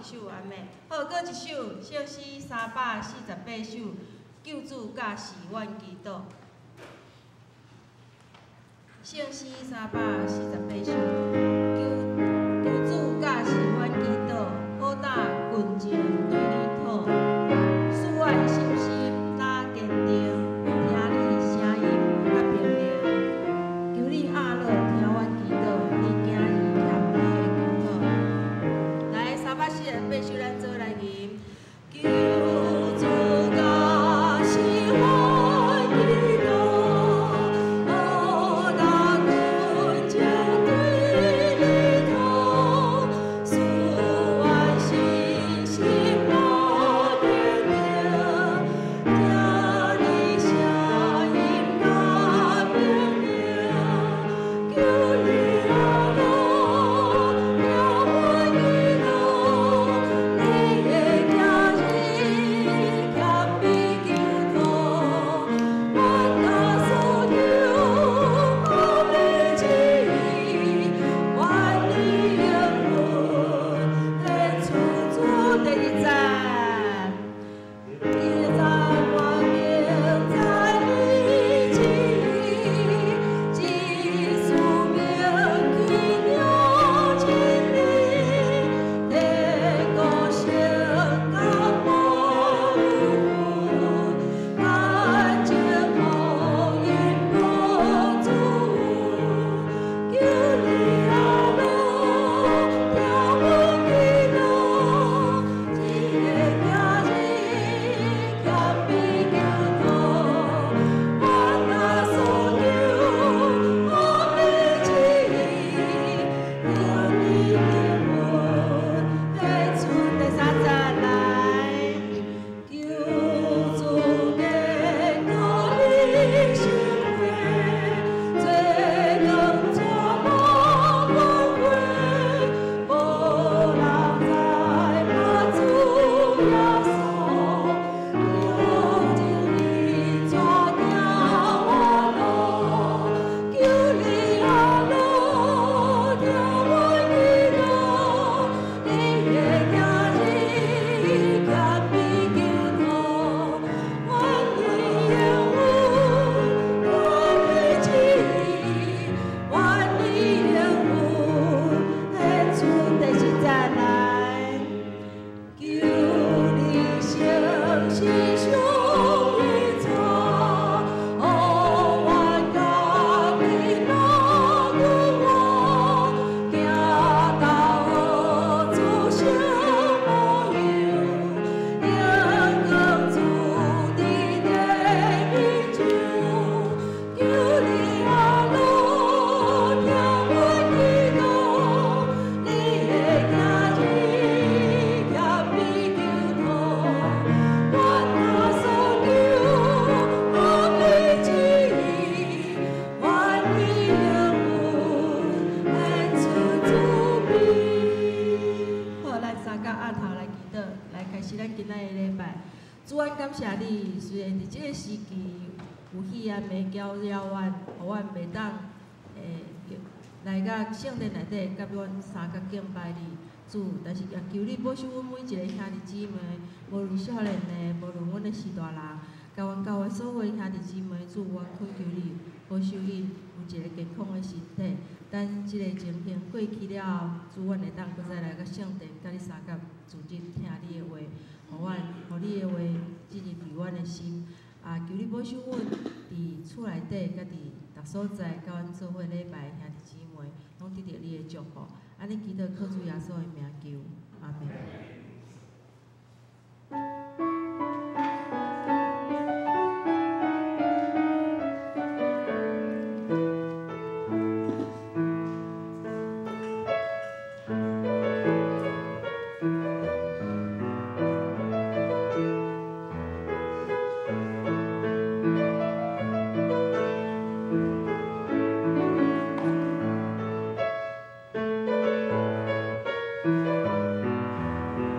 這首阿們。好，閣一首聖詩348首，救主教示阮祈禱。聖詩348首，求主教示阮祈禱，好膽群情對你討，賜阮信心若堅定，聽你聲音較明明。求你阿樂聽阮祈禱，你囝兒謙卑的求討。來，348首，咱做來吟。求主教示阮祈禱，好膽群情對你討，賜阮信心若堅定，聽你聲音較明明。求你阿樂聽阮祈禱，你的囝兒謙卑求討，阮若所求合你旨意，願你應允獻出主第二節。一讚我明知你旨意，只使命去了真理，天國聖甲無分，感情福音無主。求你阿樂聽阮祈禱，你的囝兒謙卑求討，阮若所求合你旨意，願你應允獻出第三節來。求主堅固你心扉，做光全無反悔，無人知我主耶穌，求真理帶行我路，求你阿樂聽阮祈禱，你的囝兒謙卑求討，願你應允合你旨意，願你應允獻出第四節來。求你誠實相依帶，予阮家己若君王，行到主聖模樣，榮光主佇地面上。求你阿樂聽阮祈禱，你的囝兒謙卑求討，阮若所求合你旨意，願你應允獻出主美。好，咱三甲按頭來祈禱，來開始咱今仔日的禮拜。主，阮感謝你，雖然佇這个時期有彼暗的攪擾阮，予阮袂當來到聖殿內底，佮阮相佮敬拜你，主。但是也求你保守阮每一个兄弟姊妹，無論少年的，無論阮的序大人，佮阮教會所有的兄弟姊妹，主，阮懇求你保守𪜶有一個健康的身體。等這个情形過去了後，主，阮會當閣再來到聖殿，佮你相佮主日聽你的話，予你的話進入佇阮的心。啊，求你保守阮佇厝內底，佮佇逐所在，佮阮做伙禮拜的兄弟姊妹，攏得著你的祝福。按呢祈禱靠主耶穌的名求，阿們。 Thank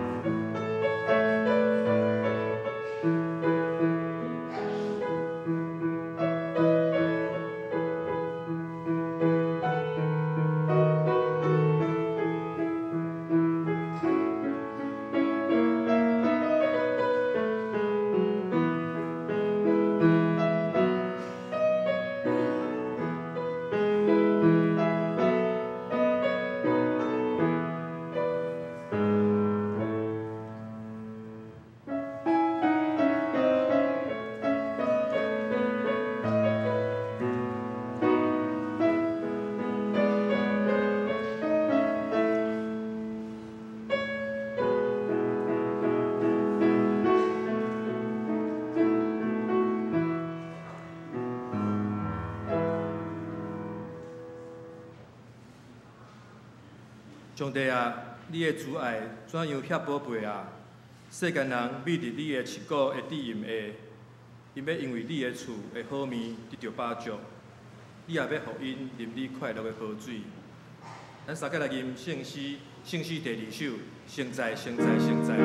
上帝啊，你的慈愛怎樣遐寶貝啊！世間人覕佇你的刺骨的低吟下，𪜶欲因為你的厝的好物得著飽足，你也欲予𪜶啉你快樂的河水。咱三個來吟聖詩，聖詩第二首，聖哉，聖哉，聖哉。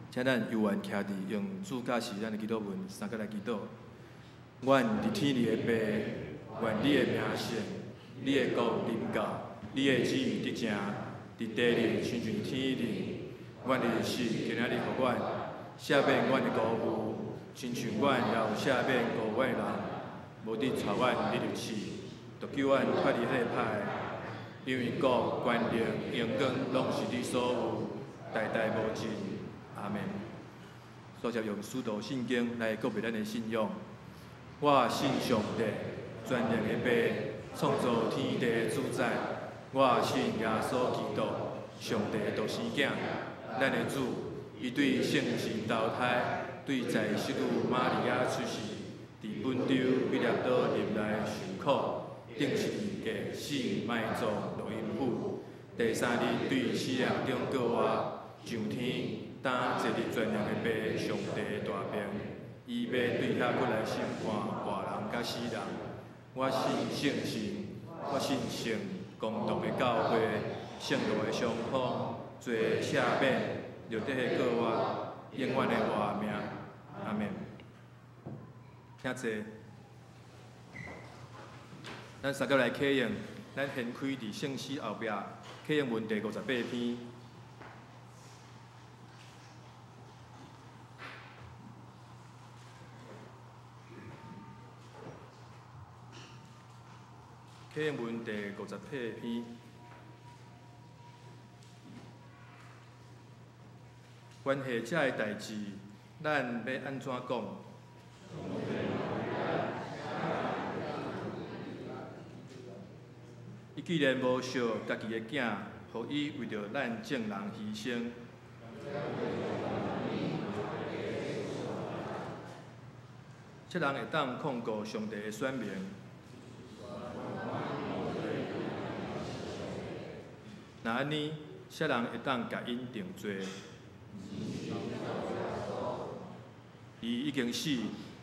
請咱猶原徛佇用主教示咱的祈禱文，三個來祈禱。阮佇天裡的父，願你的名聖，你的國臨到，你的旨意得成，佇地裡親像天裡。阮的日食今仔日予阮，赦免阮的辜負，親像阮也有赦免辜負阮的人。無得帶阮入試，著救阮脫離彼个歹的。因為國、權能、榮光，攏是你所有，代代無盡。阿們。煞接用使徒信經來告白咱的信仰。我信上帝，全能的父，創造天地的主宰。我信耶穌基督，上帝的獨生囝，咱的主。伊對聖神投胎，對在聖女瑪利亞出世，佇本丟彼拉多入內受苦，釘十字架死埋葬落陰府。第三日對死人中復活，上天。擔坐佇全能的父上帝的大爿，伊欲對遐閣來審判活人佮死人。我信聖神，我信聖公同的教會，聖徒的相通，罪赦免，肉體的復活，永遠的活命。阿們。請坐。咱三個來啟用，咱掀開佇聖詩後壁，啟用文第58篇。啟用文第58篇，關係這个代誌，咱欲按怎講？伊既然無惜家己的囝，予伊為著咱眾人犧牲，啥人會當控告上帝的選民？若按呢，啥人會當共𪜶定罪？伊已經死，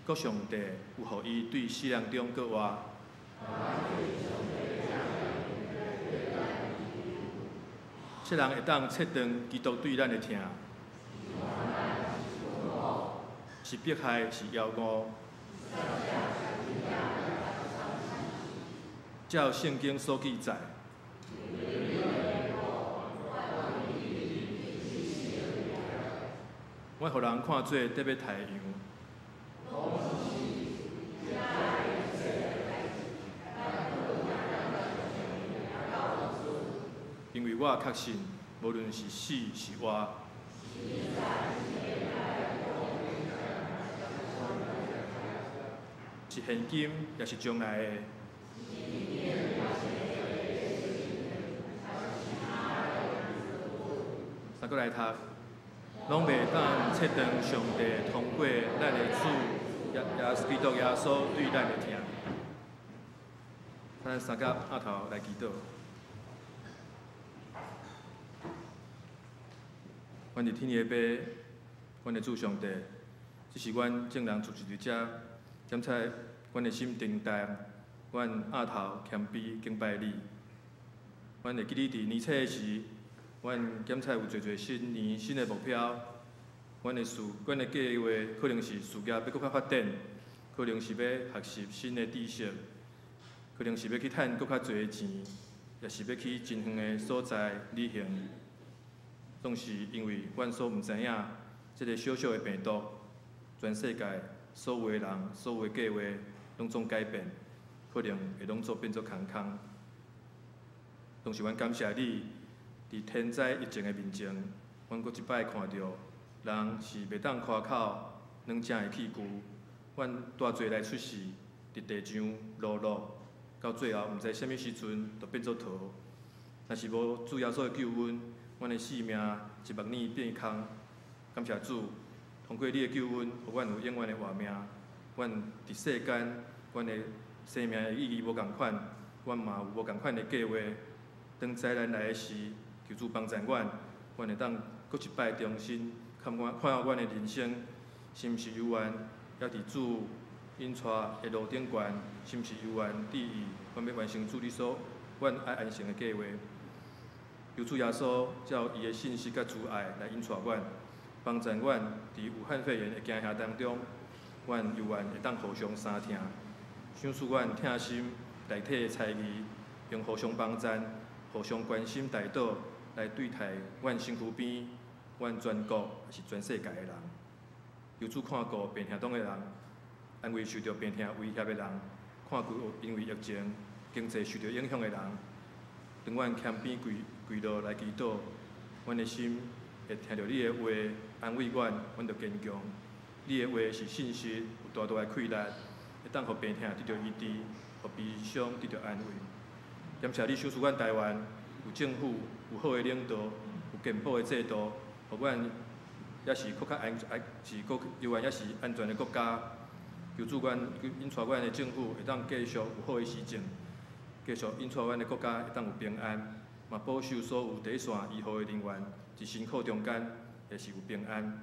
閣上帝有予伊對死人中閣活。啥人會當切斷基督對咱的疼？是迫害，是枵餓？照聖經所記載，阮予人看做得欲刣的羊。因為我確信，無論是死是活，是現今抑是將來的，三閣來讀，攏袂當切斷上帝通過咱的主耶耶穌基督耶穌對咱的疼。咱三個阿頭來祈禱。阮佇天的父，阮的主上帝，這是阮眾人聚集佇遮，檢查阮的心沉重，阮額頭謙卑敬拜你。阮會記得佇年初的時，阮檢查有濟濟新年新的目標，阮的事，阮的計劃可能是事業欲閣較發展，可能是欲學習新的知識，可能是欲去趁閣較濟的錢，抑是欲去真遠的所在旅行。總是因為阮所毋知影，這个小小的病毒，全世界所有的人、所有的計劃，攏總改變，可能會攏總變做空空。總是阮感謝你，佇天災疫情的面前，阮閣一擺看著，人是袂當誇口軟正的器具。阮帶罪來出世，佇地上勞碌，到最後毋知啥物時陣就變做土。若是無主耶穌的救恩，阮的性命一目爾變空。感謝主，通過你的救恩，予阮有永遠的活命。阮佇世間，阮的生命的意義無仝款，阮嘛有無仝款的計劃。當災難來的時，求主幫贊阮，阮會當閣一擺重新看阮看阮的人生，是毋是猶原猶佇主引帶的路頂懸？是毋是猶原佇意阮欲完成主你所阮愛完成的計劃？求主耶穌照伊的信實佮慈愛來引帶阮，幫助阮佇武漢肺炎的驚嚇當中，阮猶原會當互相相疼，賞賜阮疼心代替的猜疑，用互相幫贊、互相關心代禱來對待阮身軀邊、阮全國抑是全世界的人。求主看顧病痛中的人，安慰受著病痛威脅的人，看顧因為疫情經濟受著影響的人。當阮謙卑跪跪落來祈禱，阮的心會聽著你的話安慰阮，阮就堅強。你的話是信實，有大大的氣力，會當予病痛得著醫治，予悲傷得著安慰。感謝你賞賜阮台灣有政府，有好的領導，有健保的制度，予阮猶是閣較安，是閣猶原猶是安全的國家。求主阮引帶阮的政府會當繼續有好的施政，繼續引帶阮的國家會當有平安，嘛保守所有第一線醫護的人員佇辛苦中間會是有平安。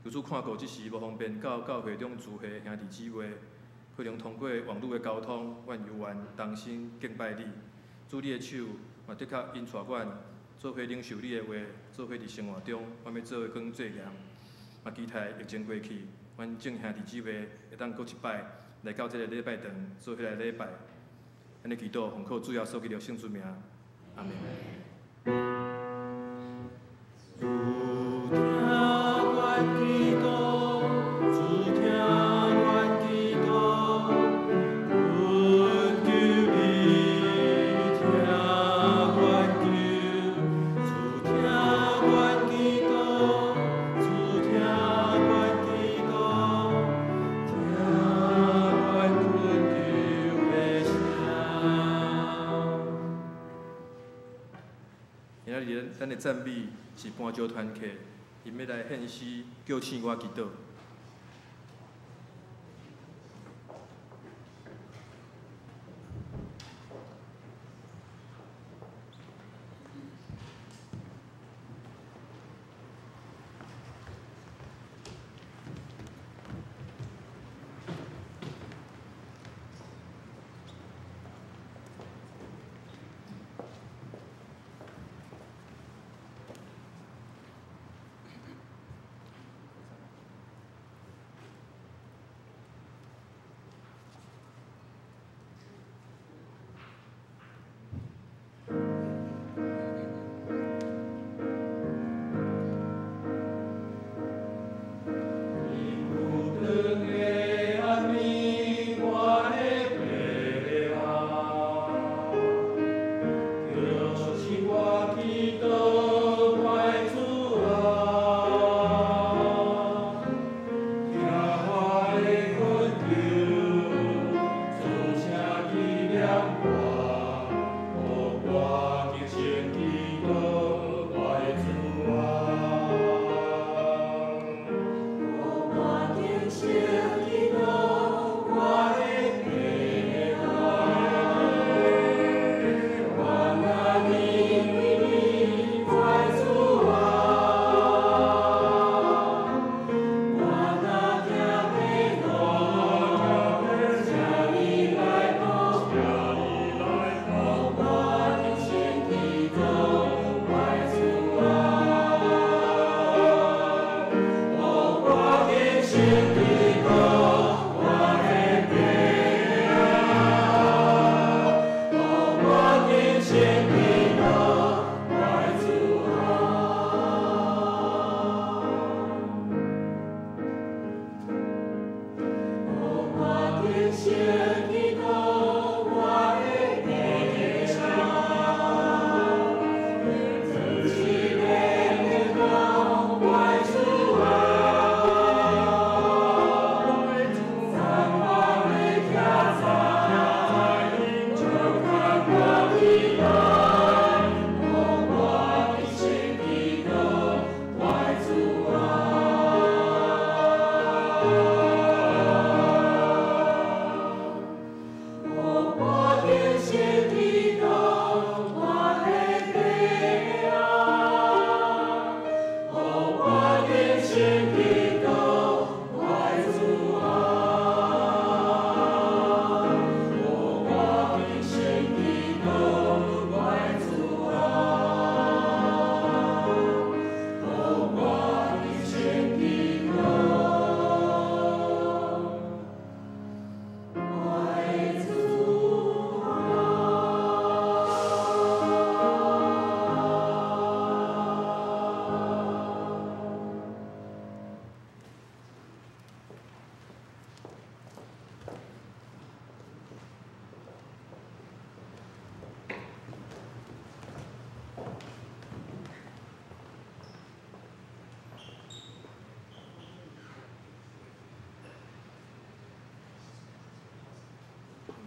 求主看顧這時無方便到教會中聚會的兄弟姊妹，可能通過網路的溝通，阮猶原同心敬拜你。主你的手嘛的確引帶阮做伙領受你的話，做伙佇生活中，阮欲做的工作業。嘛期待疫情過去，阮眾兄弟姊妹會當閣一擺來到這个禮拜堂做伙來禮拜。按呢祈禱，奉靠主耶穌基督聖主名，阿們。主聽阮祈禱，主聽阮祈禱，懇求你聽阮求。主聽阮祈禱，主聽阮祈禱，聽阮懇求的聲。今仔日咱的讚美是搬石團契，𪜶欲來獻詩，叫醒我祈禱。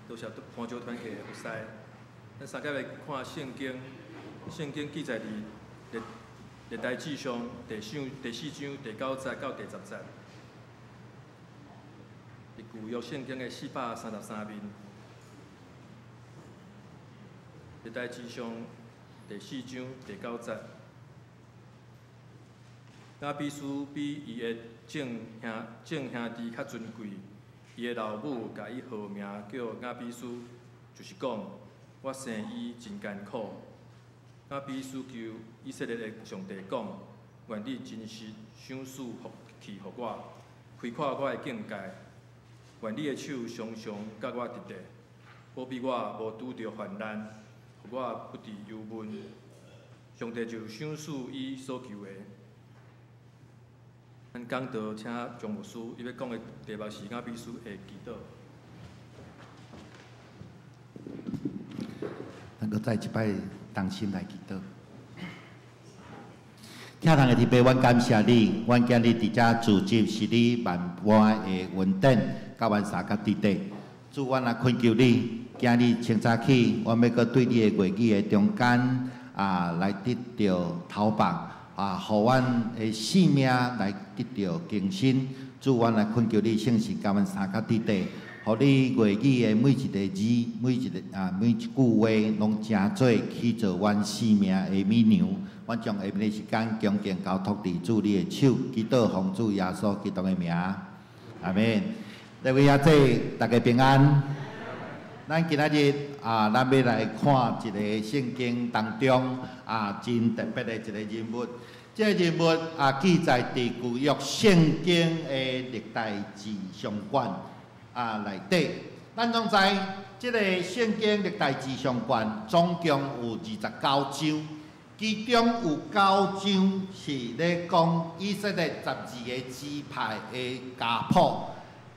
多谢潘椒团契的服侍。咱三个来看圣经，圣经记载伫历历代志上第四章第九节到第十节。伫旧约圣经的433面，历代志上第四章第九节。雅比斯比伊的众兄众兄弟较尊贵，伊的老母共伊号名叫雅比斯，就是讲我生伊真艰苦。雅比斯求以色列的上帝讲：愿你真实赏赐福气予我，开阔我的境界。愿你的手常常佮我伫咧，保庇我无拄著患难，予我不致忧闷。上帝就赏赐伊所求的。咱讲道请张牧师，伊欲讲的题目是雅比斯的祈祷。咱阁再一摆同心来祈祷。疼人的天父，阮感谢你，阮今日伫遮聚集是你万般的恩典，佮阮相佮伫底。主，阮来恳求你，今日清早起，阮欲阁对你的话语的中间啊，来得著头目。啊，予阮的性命来得著更新。主，阮来恳求你圣神佮阮相佮伫底，予你话语的每一个字、每一个啊、每一句话，拢成做去做阮生命的米粮。阮将下面的时间恭敬交托伫主你的手，祈祷奉主耶稣基督的名，阿们。各位兄弟，大家平安。咱今仔日啊，咱欲来看一个圣经当中啊，真特别的一个人物。这个人物啊，记载伫旧约圣经的历代志上卷啊内底。咱拢知，这个圣经历代志上卷总共有29章，其中有九章是咧讲以色列12个支派的家谱。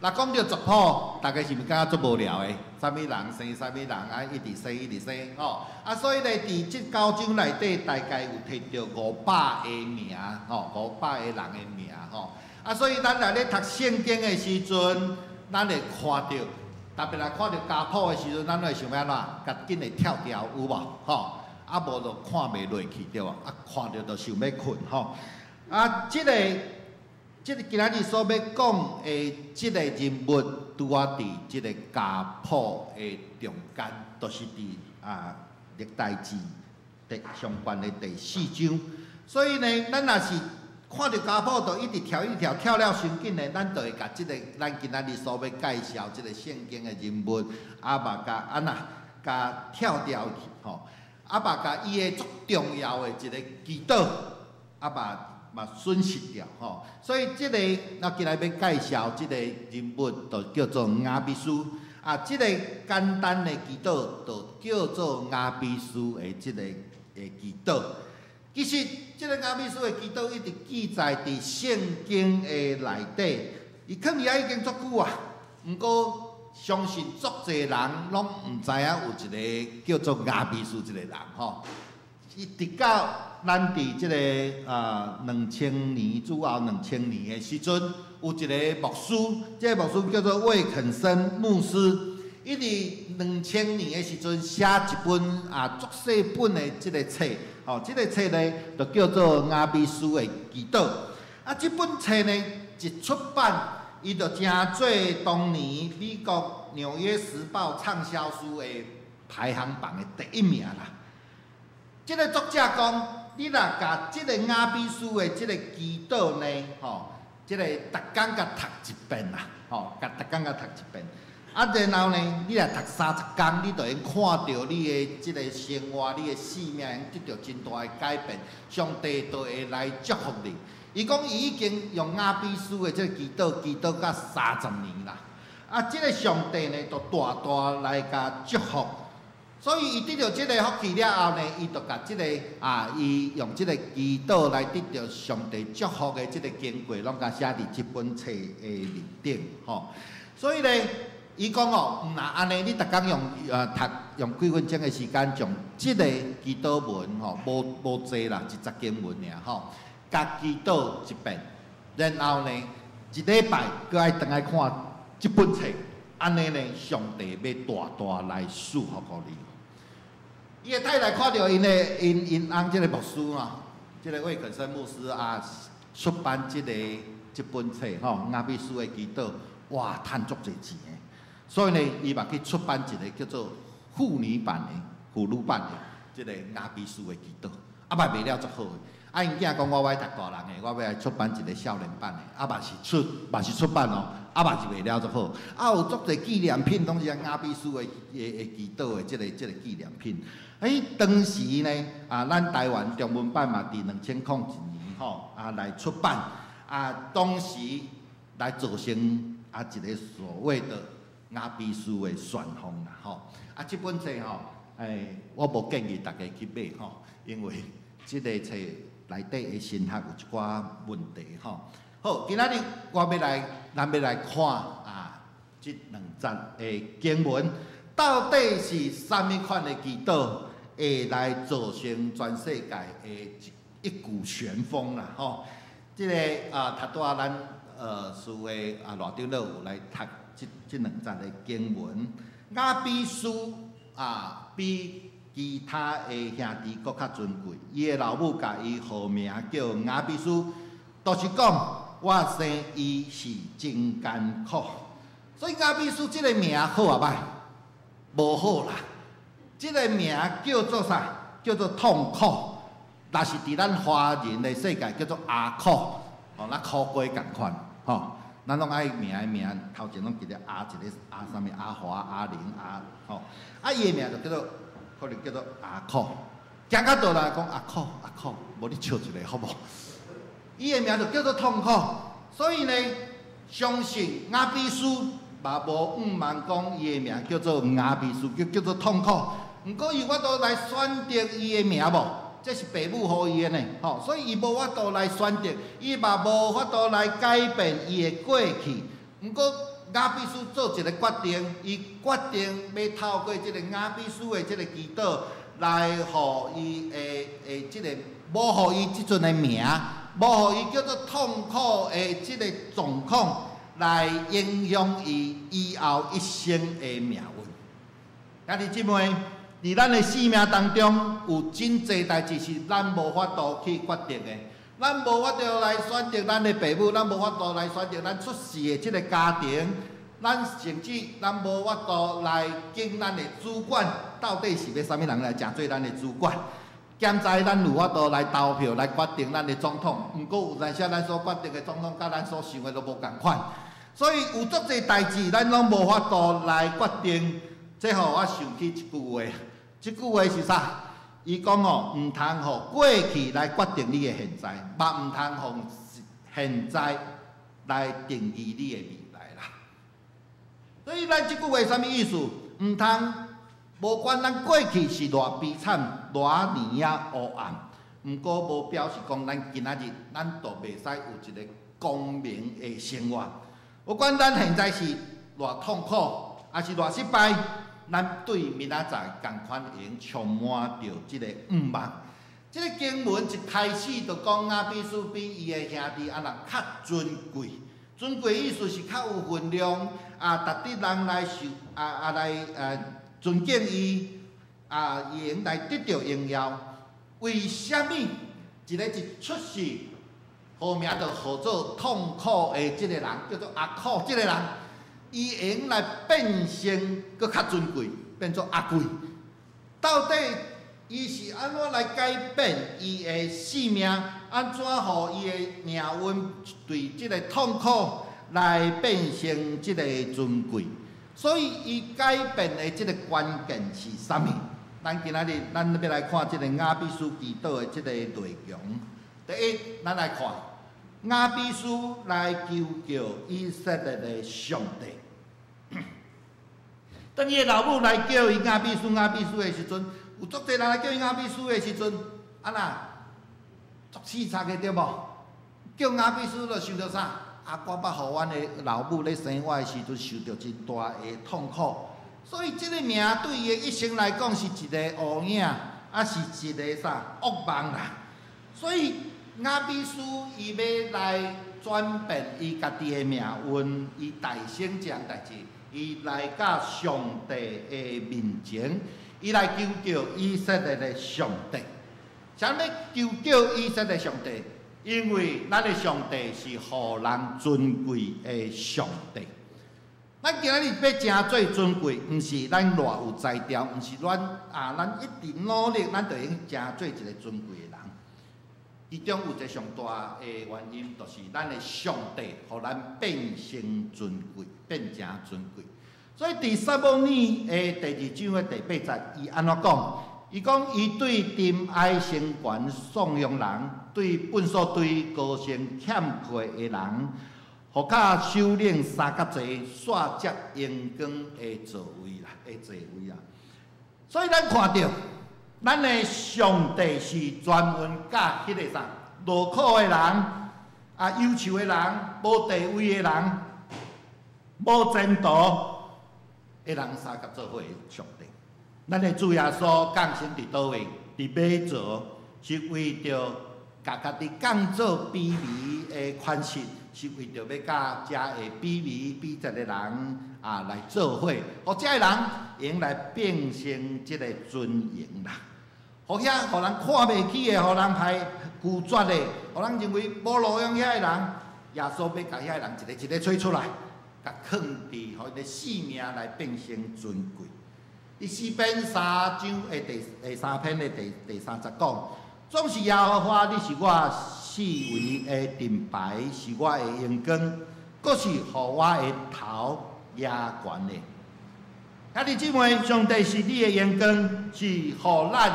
若讲著族谱，大家是毋是感觉足无聊的？啥物人生啥物人啊，一直生一直生吼。啊，所以咧，伫这九章内底，大概有提著500个名，吼，500个人的名，吼。啊，所以咱若咧读圣经的时阵，咱会看著，特别若看著家谱的时阵，咱会想欲按怎？共紧会跳掉有无？吼，啊，无就看袂落去对无？啊，看著就想欲睏吼。啊，这个今仔日所欲讲的这个人物，拄仔伫这个家谱的中间，就是伫啊历代志的相关的第四章。所以呢，咱若是看著家谱，就一直跳，一直跳，跳了伤紧呢，咱就会共这个咱今仔日所欲介绍这个圣经的人物，啊嘛共按怎共跳掉去吼，啊嘛共伊的足重要的一个祈祷，啊嘛嘛损失掉吼，所以这个咱今日欲介绍这个人物，就叫做雅比斯啊。这个简单的祈祷，就叫做雅比斯的这个的祈祷。其实，这个雅比斯的祈祷一直记载伫圣经的内底，伊囥伫遐已经足久啊。毋过，相信足濟人攏毋知影有一個叫做雅比斯這個人吼。伊直到咱佇這个2000年主後兩千年的時陣，有一個牧師，這个牧師叫做魏肯森牧師，伊佇兩千年的時陣寫一本足細本的這个冊，吼，這个冊呢就叫做雅比斯的祈禱。啊，這本冊呢一出版，伊就成做當年美國《紐約時報》暢銷書的排行榜的第一名啦。這个作者講，你若共這个雅比斯的這个祈禱呢，吼，這个逐工共讀一遍啦，吼，共逐工共讀一遍。啊，然後呢，你若讀30工，你就會看著你的這个生活、你的生命會得著真大的改變，上帝就會來祝福你。伊講伊已經用雅比斯的這个祈禱祈禱甲30年啦，啊，這个上帝呢，就大大來共祝福。所以伊得著這个福氣了後呢，伊就共這个啊，伊用這个祈禱來得著上帝祝福的這个經過，攏共寫佇這本冊的內頂吼。所以呢，伊講哦，毋若按呢，你逐工用讀用幾分鐘的時間，將這个祈禱文吼，無無濟啦，一節經文爾吼，共祈禱一遍，然後呢，一禮拜閣愛轉來看這本冊，按呢呢，上帝欲大大來賜福予你。伊的太太看著𪜶的𪜶𪜶翁這个牧師啊，這个魏肯森牧師啊，出版這个這本冊吼，雅比斯的祈禱，哇，趁足濟錢的。所以呢，伊嘛去出版一个叫做婦女版的、婦女版的這个雅比斯的祈禱，啊嘛賣了足好的。啊，𪜶囝講我欲讀大人的，我欲來出版一个少年版的，啊嘛是出嘛是出版哦，啊嘛是賣了足好。啊，有足濟紀念品，攏是雅比斯的的祈禱的這个這个紀念品。欸，當時呢，啊，咱台灣中文版嘛，佇2001年吼啊來出版，啊，當時來造成啊一个所謂的雅比斯的旋風啦吼。啊，這本冊吼，欸，我無建議大家去買吼，因為這个冊內底的神學有一寡問題吼。好，今仔日我欲來，咱欲來看啊，這兩節的經文到底是啥物款的祈禱，會來造成全世界的一股旋風啦吼。這个啊，頭拄仔咱師的啊賴長老有來讀這這兩節的經文，雅比斯啊比其他的兄弟閣較尊貴，伊的老母共伊號名叫雅比斯，就是講我生伊是真艱苦，所以雅比斯這个名好抑歹？無好啦。這个名叫做啥？叫做痛苦。若是佇咱華人的世界叫做阿苦，吼，咱苦瓜仝款，吼，咱攏愛名的名頭前攏一个阿，一个阿啥物阿華、阿玲、阿吼，啊伊的名就叫做可能叫做阿苦，行到佗來講阿苦阿苦，無你笑一下好無？伊的名就叫做痛苦，所以呢，相信雅比斯嘛無毋瞞講伊的名叫做雅比斯，叫叫做痛苦。毋過伊有法度來選擇伊的名無？這是爸母予伊的呢，吼，所以伊無法度來選擇，伊嘛無法度來改變伊的過去。毋過雅比斯做一个決定，伊決定欲透過這个雅比斯的這个祈禱，來予伊的的這个無予伊這陣的名，無予伊叫做痛苦的這个狀況，來影響伊以後一生的命運。兄弟姊妹，佇咱的生命當中，有真濟代誌是咱無法度去決定的，咱無法度來選擇咱的爸母，咱無法度來選擇咱出世的這个家庭，咱甚至咱無法度來揀咱的主管，到底是欲啥物人來成做咱的主管？兼在咱有法度來投票來決定咱的總統，毋過有陣時咱所決定的總統，佮咱所想的都無仝款，所以有足濟代誌，咱攏無法度來決定。這予我想起一句話，這句話是啥？伊講哦，毋通予過去來決定你的現在，嘛毋通予現在來定義你的未來啦。所以咱這句話啥物意思？毋通無管咱過去是偌悲慘、偌爾仔黑暗，毋過無表示講咱今仔日咱就袂使有一個光明的生活。無管咱現在是偌痛苦，也是偌失敗，咱對明仔載仝款會用充滿著這個向望。這個經文一開始就講雅比斯比伊的兄弟按怎較尊貴，尊貴意思是較有份量，啊，值得人來受啊啊來尊敬伊，啊，伊會用來得著榮耀。為啥物一个一出世，號名就號做痛苦的這个人，叫做阿苦這个人，伊會用來變成閣較尊貴，變做阿貴。到底伊是按怎來改變伊的性命？按怎予伊的命運對這个痛苦來變成這個尊貴？所以伊改變的這個關鍵是啥物？咱今仔日咱欲來看這個雅比斯祈禱的這個內容。第一，咱來看雅比斯來求叫以色列的上帝。當伊的老母來叫伊雅比斯、雅比斯的時陣，有足濟人來叫伊雅比斯的時陣，按怎足凄慘的對無？叫雅比斯就想著啥？啊，我捌予阮的老母咧生我的時陣受著真大的痛苦，所以這个名對伊的一生來講是一個烏影，啊是一個啥噩夢啦。所以雅比斯伊欲來轉變伊家己的命運，伊代先這項代誌，伊來到上帝的面前，伊來求叫以色列的上帝。啥物求叫以色列上帝？因為咱的上帝是予人尊貴的上帝。咱今仔日欲成做尊貴，毋是咱偌有才調，毋是咱啊，咱一直努力，咱就會用成做一個尊貴的人。其中有一個上大的原因，就是咱的上帝予咱變成尊貴，變成尊貴。所以佇撒母耳的第二章的第八節，伊按怎講？伊講伊對沉哀成懸頌揚人，對糞掃堆高升欠缺的人，予佮首領相佮坐，煞接榮光的座位啦，的座位啦。所以咱看著，咱的上帝是專門佮彼个啥落苦的人，啊憂愁的人，無地位的人，無前途的人相佮做伙的上帝。咱的主耶穌降生佇佗位？佇馬槽，是為著共家己降做卑微的款式，是為著欲佮遮的卑微卑賤的人啊來做伙，予遮的人會用來變成這個尊榮啦。予遐予人看袂起的，予人排拒絕的，予人認為無路用遐的人，耶穌欲共遐的人一個一個揣出來，共囥佇予𪜶的性命來變成尊貴。佇詩篇三章的第三篇的第三節講，總是耶和華，你是我四圍的盾牌，是我的榮光，閣是予我的頭舉懸的。兄弟姊妹，上帝是你的榮光，是予咱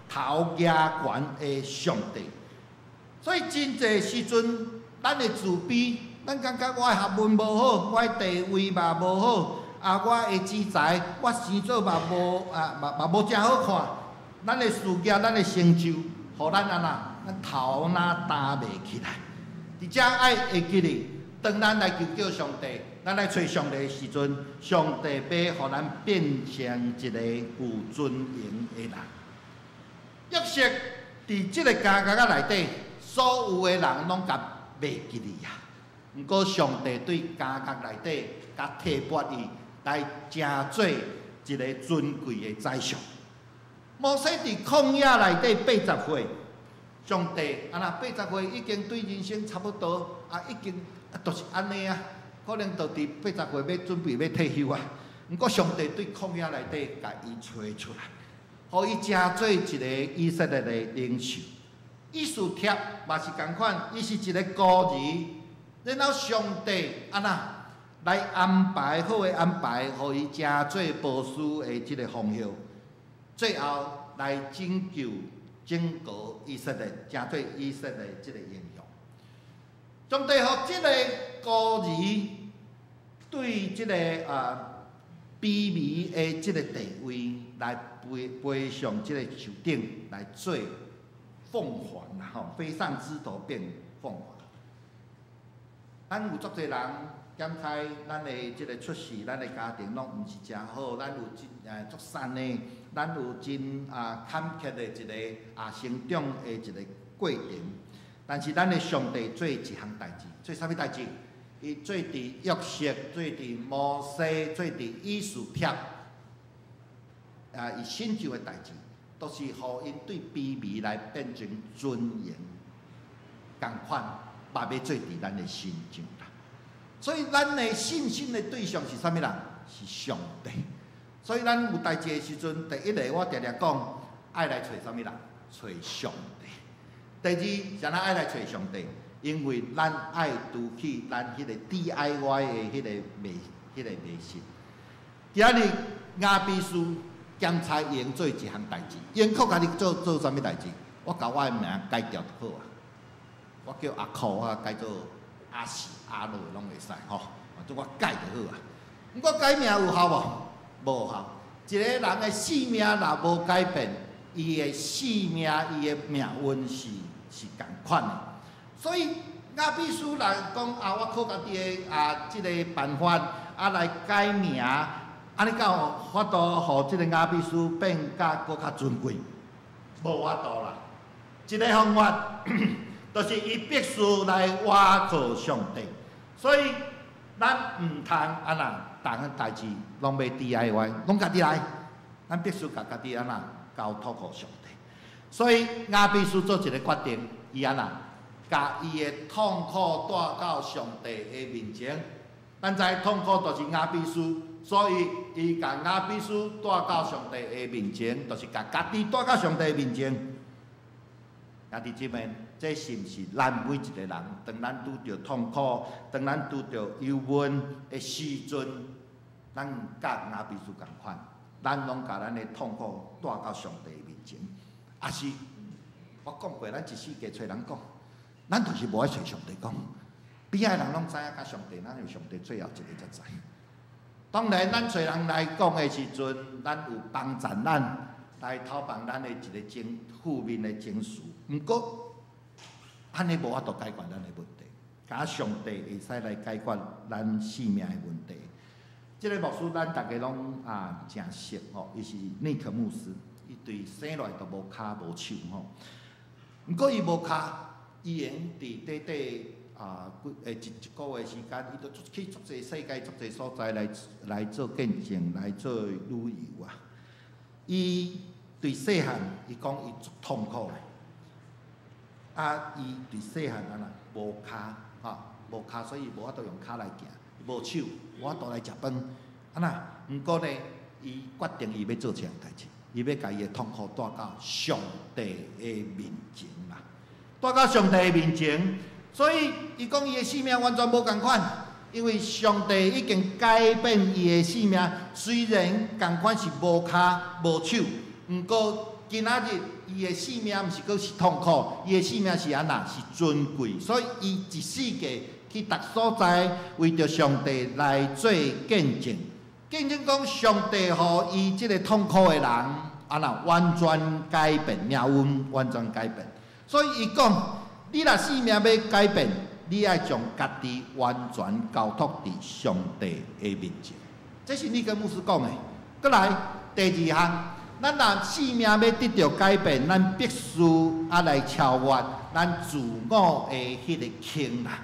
頭舉懸的上帝。所以真濟時陣，咱會自卑，咱感覺我的學問無好，我的地位嘛無好。啊！我的資財，我生做嘛無啊，嘛嘛無誠好看。咱的事業，咱的成就，予咱按怎，咱頭若擔袂起來。佇遮愛會記得，當咱來求叫上帝，咱來揣上帝的時陣，上帝欲予咱變成一個有尊榮的人。約瑟佇這个監獄仔內底，所有的人攏共袂記得啊。毋過上帝對監獄內底共提拔伊，來成做一個尊貴的宰相。摩西佇曠野內底八十歲，上帝按怎八十歲已經對人生差不多啊，已經啊，就是按呢啊，可能就佇八十歲欲準備欲退休啊。毋過上帝對曠野內底共伊揣出來，予伊成做一個以色列的領袖。以斯帖嘛是仝款，伊是一個孤兒，然後上帝按怎來安排好的安排，予伊成做波斯的這個皇后，最後來拯救整個以色列，成做以色列這個英雄。上帝予這個孤兒對這個啊卑微的這個地位來飛上這個樹頂來做鳳凰啦吼，飛上枝頭變鳳凰。咱有足濟人。檢開咱的這个出世，咱的家庭攏毋是誠好，咱有真足散的，咱有真坎坷的一个成長的一个過程。但是咱的上帝做一項代誌，做啥物代誌？伊做佇約瑟，做佇摩西，做佇以斯帖，伊成就的代誌，都是予𪜶對卑微來變成尊榮，仝款嘛欲做佇咱的身上啦。所以咱的信心的對象是啥物人？是上帝。所以咱有代誌的時陣，第一个我定定講，愛來揣啥物人？揣上帝。第二，啥物愛來揣上帝？因為咱愛除去咱彼個 DIY 的彼個迷信。今日雅比斯檢查會做一項代誌，會用家己做做啥物代誌？我共我的名改掉就好啊。我叫阿苦，我改做阿喜、阿樂攏會使吼，反正我改就好啊。毋過改名有效無？無效。一個人的性命若無改變，伊的性命、伊的命運是仝款的。所以雅比斯來講啊，我靠家己的這个辦法來改名，按呢敢有法度予這个雅比斯變甲閣較尊貴？無法度啦。一个方法，就是伊必須來倚靠上帝。所以咱毋通按怎，逐項代誌攏欲 DIY，攏家己來。咱必須共家己按怎交託予上帝。所以雅比斯做一个決定，伊按怎，共伊的痛苦帶到上帝的面前。咱知痛苦就是雅比斯，所以伊共雅比斯帶到上帝的面前，就是共家己帶到上帝的面前。兄弟姊妹，這是毋是咱每一个人，當咱拄著痛苦，當咱拄著憂悶的時陣，咱佮雅比斯仝款，咱攏共咱的痛苦帶到上帝面前。抑是我講過，咱一世界揣人講，咱就是無愛揣上帝講。邊仔的人攏知影，佮上帝，咱有上帝最後一个才知。當然，咱揣人來講的時陣，咱有幫助咱來透放咱的一个情負面的情緒。毋過，按呢無法度解決咱的問題，敢上帝會使來解決咱性命的問題。這个牧師咱逐家攏誠熟吼，伊是尼克牧師，伊對生落來就無跤無手吼。毋過伊無跤，伊會用佇短短幾一一个月時間，伊就去足濟世界足濟所在來做見證，來做旅遊啊。伊對細漢，伊講伊足痛苦的。伊佇細漢按怎無跤，吼，無跤，所以無法度用跤來行，無手，無法度來食飯。按怎？毋過呢，伊決定伊欲做這項代誌，伊欲共伊的痛苦帶到上帝的面前啦，帶到上帝的面前。所以伊講伊的性命完全無仝款，因為上帝已經改變伊的性命。雖然仝款是無跤無手，毋過今仔日伊的性命毋是閣是痛苦，伊的性命是按怎？是尊貴。所以伊一世界去逐所在，為著上帝來做見證。見證講上帝予伊這个痛苦的人，按怎完全改變命運，完全改變。所以伊講，你若性命欲改變，你愛將家己完全交託佇上帝的面前。這是尼克牧師講的。閣來第二項，咱若性命欲得著改變，咱必須愛來超越咱自我的彼个坑啦。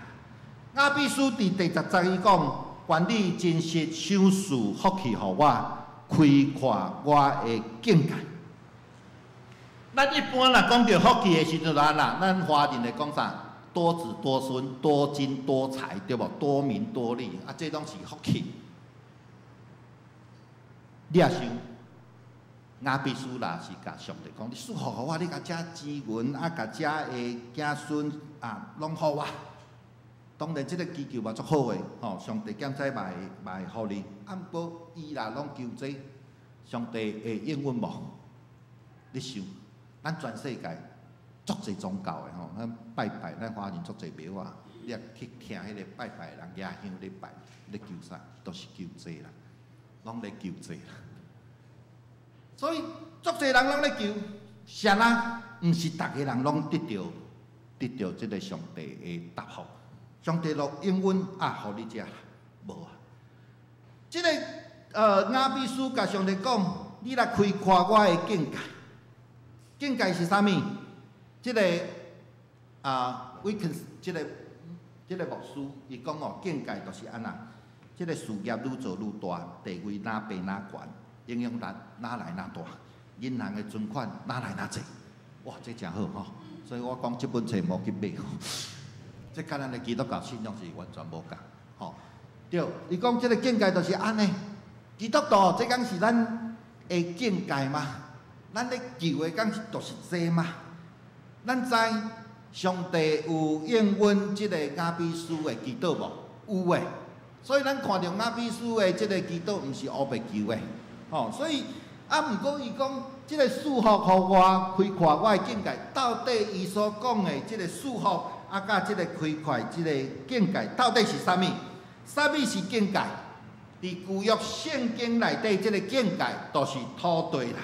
雅比斯佇第十節伊講：願你真實賞賜福氣予我，開闊我的境界。咱一般若講著福氣的時陣，按怎？咱華人會講啥？多子多孫、多金多財，對無？多名多利，這攏是福氣。你也想，雅比斯若是共上帝講，你賜福予我，你共這錢銀啊，共這的子孫啊，攏予我。當然，這个祈求嘛足好的，吼，上帝檢知嘛會嘛會予你。啊，毋過伊若攏求這个，上帝會應允無？你想，咱全世界足濟宗教的吼，咱拜拜，咱華人足濟廟仔，你若去聽彼个拜拜的人舉香咧拜，咧求啥？都是求這个啦，攏咧求這个啦。所以足濟人攏咧求，啥啦？毋是逐个人攏得著這个上帝的答覆。上帝若應允啊，予你這啦，無啊。這个雅比斯共上帝講：你來開闊我的境界。境界是啥物？這个啊，威肯這个牧師伊講哦，境界就是按怎？這个事業愈做愈大，地位若爬若懸，影響力若來若大，銀行的存款若來若濟。哇，這誠好吼！所以我講這本冊莫去買，這佮咱的基督教信仰是完全無仝吼。對，伊講這个境界就是按呢，基督徒這敢是咱的境界嗎？咱咧求的敢是就是這嗎？咱知上帝有應允這个雅比斯的祈禱無？有的。所以咱看著雅比斯的這个祈禱，毋是烏白求的，吼。所以啊，毋過伊講這个祝福予我開闊我的境界，到底伊所講的這个祝福啊，佮這个開闊這个境界，到底是啥物？啥物是境界？佇舊約聖經內底，這个境界就是土地啦。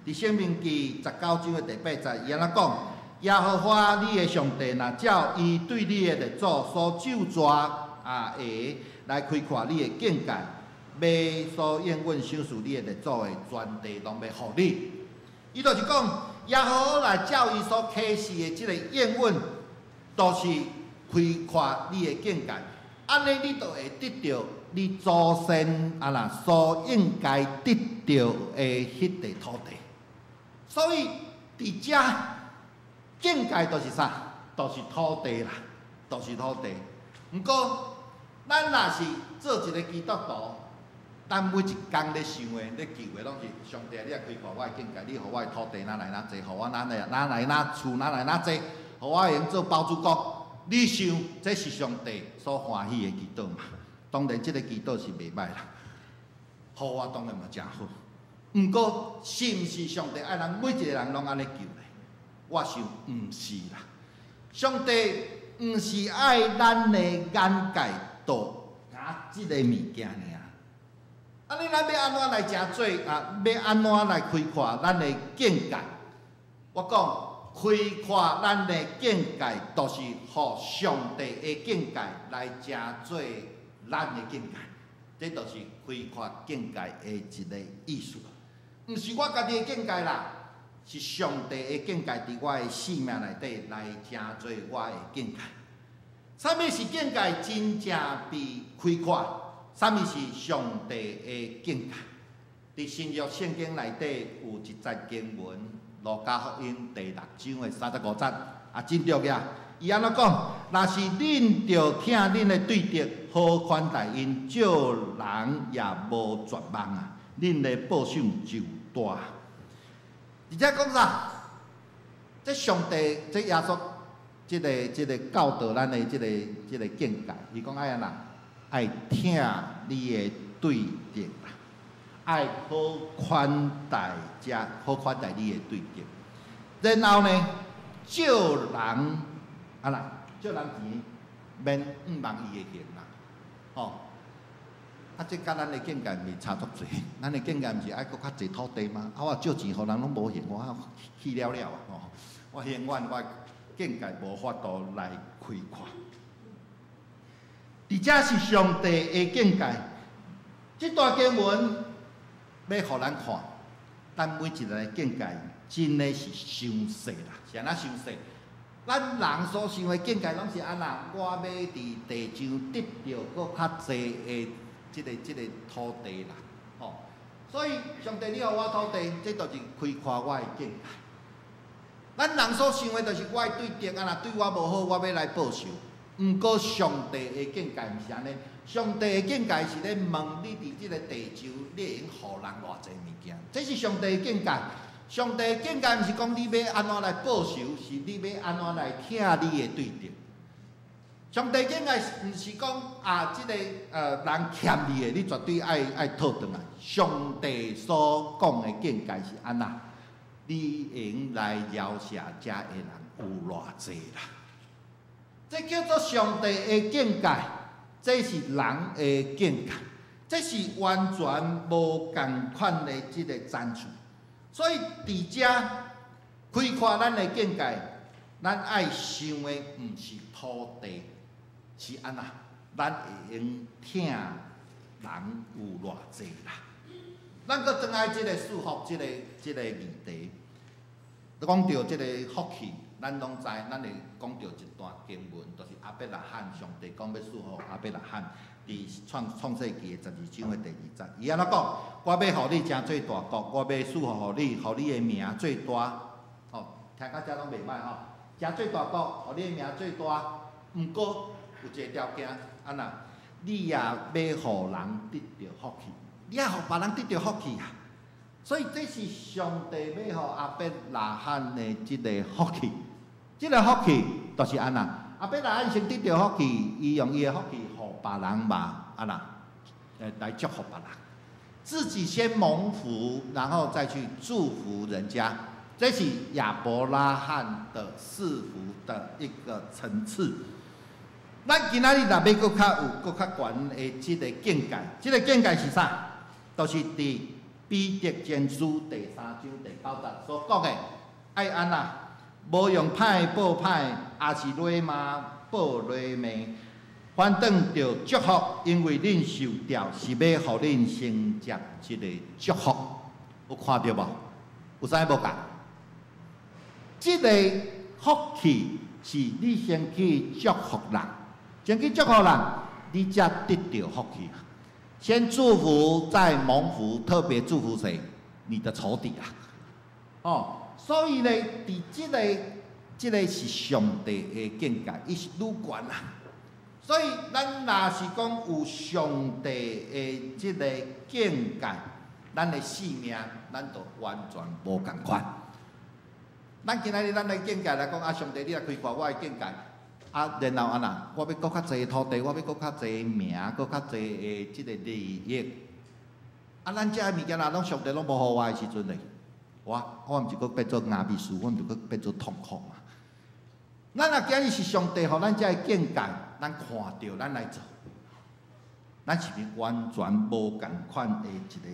佇申命記19章的第八節，伊按怎講？耶和華你的上帝若照伊對你的列祖所咒詛啊的來開闊你的境界，欲所應允賞賜你的列祖的全地，攏欲予你。伊就是講，耶和華來照伊所啟示的這个應允，就是開闊你的境界。按呢，你就會得著你祖先啊啦所應該得著的彼塊土地。所以，佇遮境界就是啥？就是土地啦，就是土地。毋過，咱若是做一个基督徒，咱每一工咧想的、咧求的，攏是上帝，你來開闊我的境界，你予我的土地若來若濟，予我若來若來若厝若來若濟，予我會用做包租公。你想這是上帝所歡喜的祈禱嗎？當然，這个祈禱是袂䆀啦，予我當然嘛誠好。毋過，是毋是上帝愛咱每一个人攏按呢求呢？我想毋是啦。上帝毋是愛咱的眼界就佮這个物件爾。按呢，咱欲按怎來成做啊？欲按怎來開闊咱的境界？我講開闊咱的境界，就是予上帝的境界來成做咱的境界。這就是開闊境界的一个意思。毋是我家己的境界啦，是上帝的境界佇我的生命內底來成做我的境界。啥物是境界真正被開闊？啥物是上帝的境界？佇新約聖經內底有一節經文，路加福音第六章的35節，啊，真重要。伊按怎講？若是恁著疼恁的對敵，好款待𪜶，借人也無絕望啊！恁的報賞就大。而且講啥？這上帝，這耶穌，這个教導咱的這个境界，伊講愛按怎？愛疼你的對敵啦，愛好款待遮，好款待你的對敵。然後呢，借人啊啦，借人錢免向望伊會還啦，吼。啊，這佮咱的境界毋是差足濟，咱的境界毋是愛閣較濟土地嗎？啊，我借錢予人攏無還，我去了了啊！吼，我永遠我境界無法度來開闊。佇遮是上帝的境界，這段經文欲予咱看，咱每一个人的境界真的是傷細啦，是按怎傷細？咱人所想的境界攏是按怎？我欲佇地上得著閣較濟的這个土地啦，吼！所以上帝，你予我土地，這就是開闊我的境界。咱人所想的，就是我的對敵啊，若對我無好，我欲來報仇。毋過上帝的境界毋是按呢，上帝的境界是咧問你佇這个地球，你會用予人偌濟物件？這是上帝的境界。上帝的境界毋是講你欲按怎來報仇，是你欲按怎來疼你的對敵。上帝境界毋是講啊，這个人欠你的，你絕對愛討轉來。上帝所講的境界是按怎？你會用來饒赦遮的人有偌濟啦？這叫做上帝的境界，這是人的境界，這是完全無仝款的這个層次。所以佇遮開闊咱的境界，咱愛想的毋是土地，是按怎？咱會用疼人有偌濟啦。咱閣轉來這个賜福，這個議題，講著這个福氣，咱攏知，咱會講著一段經文，就是亞伯拉罕，上帝講欲賜福亞伯拉罕，佇創世記的12章的第二節，伊按怎講？我欲予你成做大國，我欲賜福予你，予你的名做大。吼，聽到遮攏袂䆀吼，成做大國，予你的名做大。毋過有一個條件，按怎？你也欲予人得著福氣，你愛予別人得著福氣啊！所以這是上帝欲予亞伯拉罕的這个福氣，這个福氣就是按怎？亞伯拉罕先得著福氣，伊用伊的福氣予別人嘛，按怎？來祝福別人，自己先蒙福，然後再去祝福人家，這是亞伯拉罕的賜福的一個層次。咱今仔日若欲閣較有閣較懸的這个境界，這个境界是啥？就是佇彼得前書第三章第九節所講的，愛按怎？無用歹報歹，抑是禮罵報禮罵，反轉著祝福，因為恁受召是欲予恁承接這个祝福。有看著無？有啥無仝？這个福氣是你先去祝福人，先去祝福人，你才得著福氣。先祝福，再蒙福，特別祝福誰？你的仇敵啊！哦，所以呢，佇這個是上帝的境界，伊是愈懸啊。所以咱若是講有上帝的這个境界，咱的生命，咱就完全無仝款。咱今仔日咱的境界來講，啊，上帝，你來開闊我的境界，啊，然後按怎？我欲閣較濟土地，我欲閣較濟名，閣較濟的這个利益。啊，咱這个物件若攏上帝攏無予我的時陣咧，我毋是閣變做雅比斯，我毋是閣變做痛苦嘛？咱若今日是上帝予咱這个境界，咱看著咱來做，咱是毋是完全無仝款的一个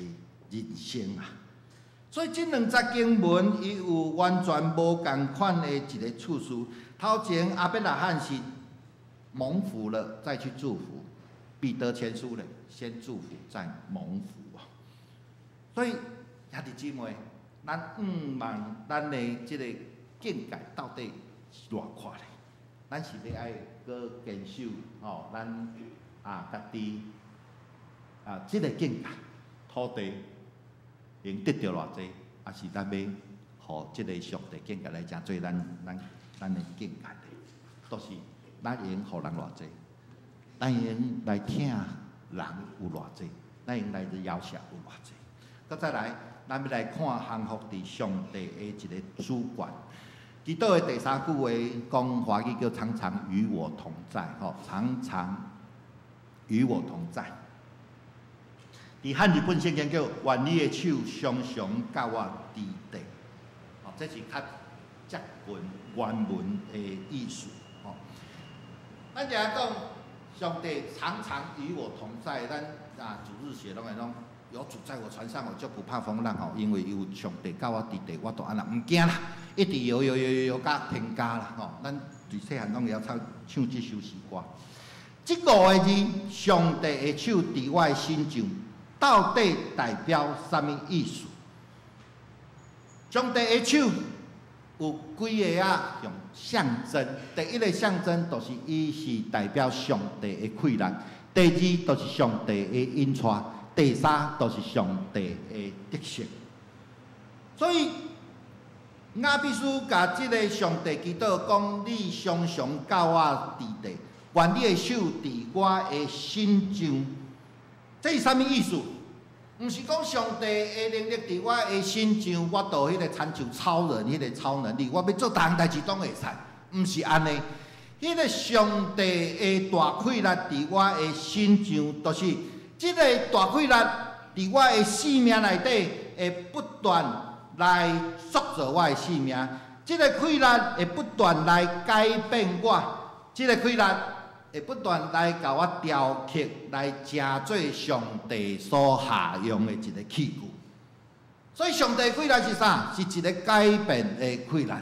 人生啊？所以這兩節經文，伊有完全無仝款的一个次序。頭前亞伯拉罕是蒙福了，再去祝福；彼得前書咧，先祝福再蒙福啊。所以兄弟姊妹，咱向望咱的這个境界到底是偌闊咧？咱是欲愛閣堅守吼，咱啊家己啊這个境界土地能得著偌濟，抑是咱欲予這个上帝境界來成做咱的境界咧？都是咱會用予人偌濟，咱會用來疼人有偌濟，咱會用來饒恕有偌濟。閣再來，咱欲來看降服佇上帝的一个主權。祈禱的第三句話講華語叫常常與我同在，吼，常常與我同在。佇漢譯本聖經叫願你的手常常佮我佇底，吼，這是較接近原文的意思，吼。咱常講上帝常常與我同在，咱啊主日學攏會講有主在我船上，我就不怕風浪吼，因為有上帝佮我佇底，我就按怎毋驚啦，一直搖搖搖搖搖到天家啦，吼。咱佇細漢攏會曉唱唱這首詩歌。這五个字，上帝的手佇我的身上，到底代表啥物意思？上帝的手有幾个啊？用象徵。第一个象徵就是伊是代表上帝的氣力；第二就是上帝的引帶；第三就是上帝的得勝。所以雅比斯共這个上帝祈禱講：你常常佮我佇底，願你的手佇我的身上。這是啥物意思？毋是講上帝的能力佇我的身上，我就彼个親像超人彼个超能力，我欲做逐項代誌攏會使。毋是按呢，彼个上帝的大氣力佇我的身上，就是這个大氣力佇我的生命內底會不斷來塑造我的生命，這个氣力會不斷來改變我，這个氣力會不斷來共我雕刻，來成做上帝所合用的一个器具。所以上帝氣力是啥？是一个改變的氣力。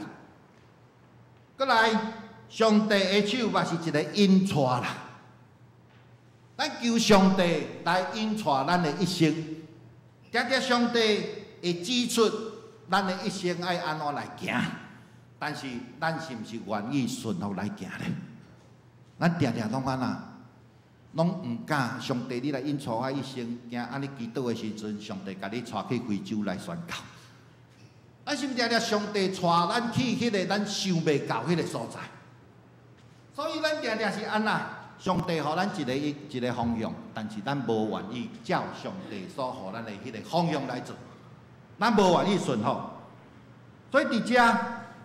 閣來，上帝的手嘛是一个引帶啦。咱求上帝來引帶咱的一生，定定上帝會指出咱的一生愛按怎來行，但是咱是毋是願意順服來行咧？咱定定攏按怎？攏毋敢，上帝你來引帶我一生，驚按呢祈禱的時陣，上帝共你帶去非洲來宣教。咱是毋定定上帝帶咱去彼個咱想袂到彼個所在？所以咱定定是按怎？上帝予咱一個一個方向，但是咱無願意照上帝所予咱的彼個方向來做，咱無願意順服。所以佇遮，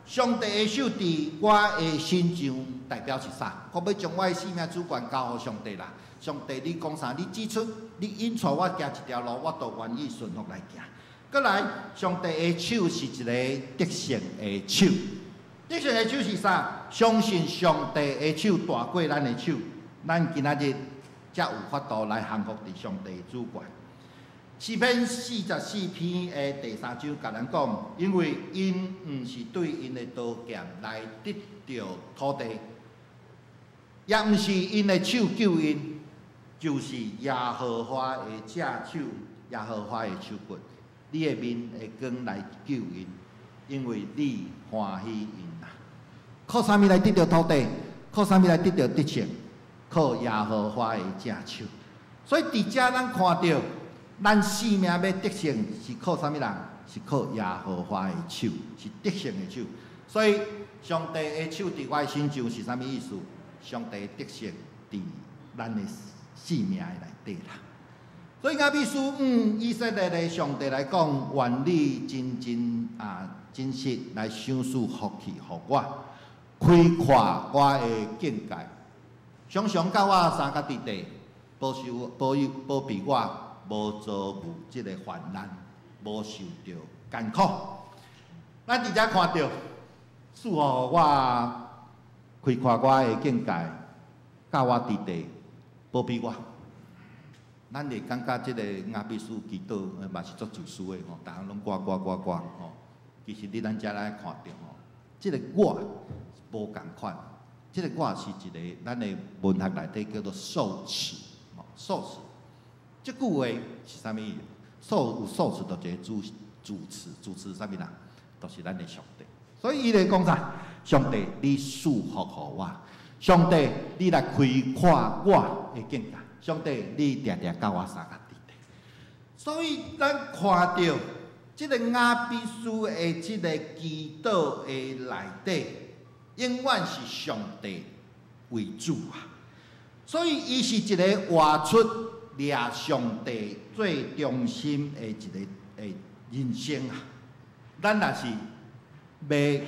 上帝的手佇我的身上代表是啥？我欲將我的生命主權交予上帝啦。上帝，你講啥？你指出，你引帶我行一條路，我都願意順服來行。閣來，上帝的手是一個得勝的手。得勝的手是啥？相信上帝的手大過咱的手，咱今仔日才有法度來降服佇上帝的主權。詩篇44篇的第三章，共咱講，因為𪜶毋是對𪜶的刀劍來得著土地，也毋是𪜶的手救𪜶，就是耶和華的正手，耶和華的手骨，你的面的光來救𪜶，因為你歡喜𪜶啊。靠啥物來得著土地？靠啥物來得著得勝？靠耶和華的正手。所以佇遮咱看著，咱生命欲得勝是靠啥物人？是靠耶和華的手，是得勝的手。所以上帝的手佇我的身上是啥物意思？上帝得勝佇咱的生命的內底啦。所以雅比斯向以色列的上帝來講，願你真真啊真實來賞賜福氣予我，開闊我的境界，常常佮我相佮佇地，保守保佑保庇我，無遭遇這个患難，無受著艱苦。咱佇遮看著，賜予我開闊我的境界，佮我佇地，保庇我。咱會感覺這个雅比斯祈禱嘛是足自私的吼，逐項攏我我我我吼。其實你咱遮來看著吼，這个我無仝款，這个我是一个咱的文學內底叫做受詞，吼，受詞。這句話是啥物意思？受有受詞，就一個主主詞，主詞是啥物人？就是咱的上帝。所以伊咧講啥？上帝，你賜福予我；上帝，你來開闊我的境界；上帝，你定定佮我相佮佇地。所以咱看著這个雅比斯的這个祈禱的內底，永遠是上帝為主啊！所以伊是一个活出掠上帝做中心的一个的人生啊！咱若是欲